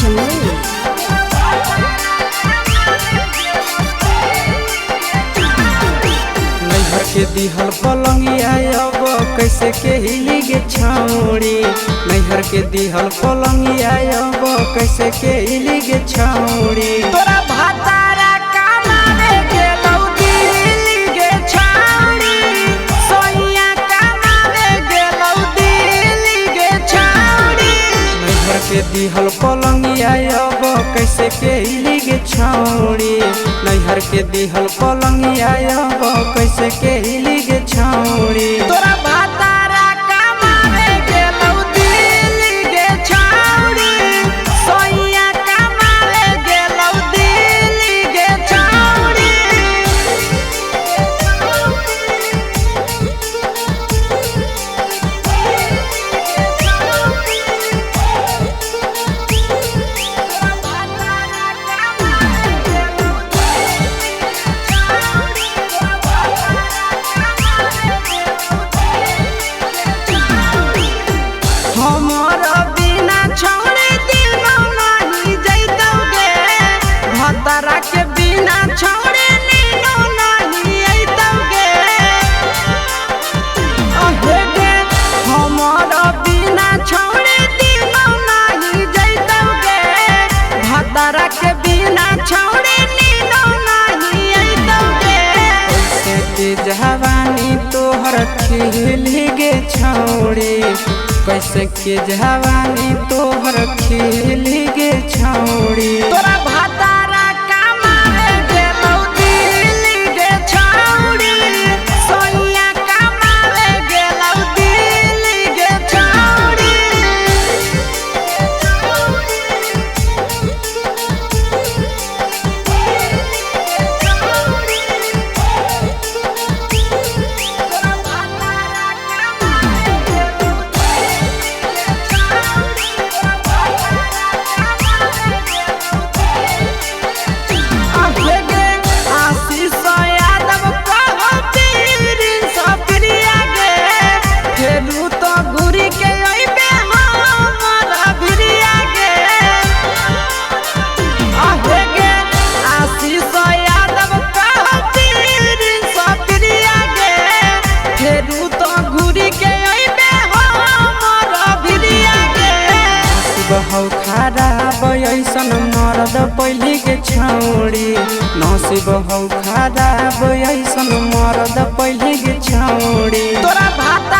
Jamui. नैहर के दिहल पलंगिया अब कैसे के हिली गे छौड़ी। नैहर के दिहल पलंगिया अब कैसे के हिली गे छौड़ी। तोरा भातारा कमावे गेलौ दिल्ली गे छौड़ी, सोइया कमावे गेलौ दिल्ली गे छौड़ी। नैहर के दिहल पलंगिया अब कैसे के हिली गे छौड़ी। नैहर के दिहल पलंगिया अब कैसे के हिली गे छौड़ी। तोरा भातारा कमावे गेलौ दिल्ली गे छौड़ी, सोइया कमावे गेलौ दिल्ली गे छौड़ी। हमर बिना छौड़ी दिनो नाही जैतौ गे, भतरा के बिना छौड़ी नीनो नाही अइतौ गे। अहे गे हमर बिना छौड़ी दिनो नाही जैतौ गे, भतरा के बिना छौड़ी नीनो नाही अइतौ गे। कैसे के जवानी तोहर खिली गे छौड़ी। कैसे के जवानी तोहर खिली गे छौड़ी। तोरा भातारा कमावे गेलौ दिल्ली गे छौड़ी, सोइया कमावे गेलौ दिल्ली गे छौड़ी। अहे गे आशीष यादव कहो प्रिंस प्रिया गे, फेरू तो घुरी के अइबे हमर भिरिया गे। अहे गे आशीष यादव कहो प्रिंस प्रिया गे, फेरू तो घुरी के अइबे हमर भिरिया गे। नसीब हौ खराब ऐसन मरद पहली के छौड़ी। नसीब हौ खराब ऐसन मरद पहली के छौड़ी। तोरा भाता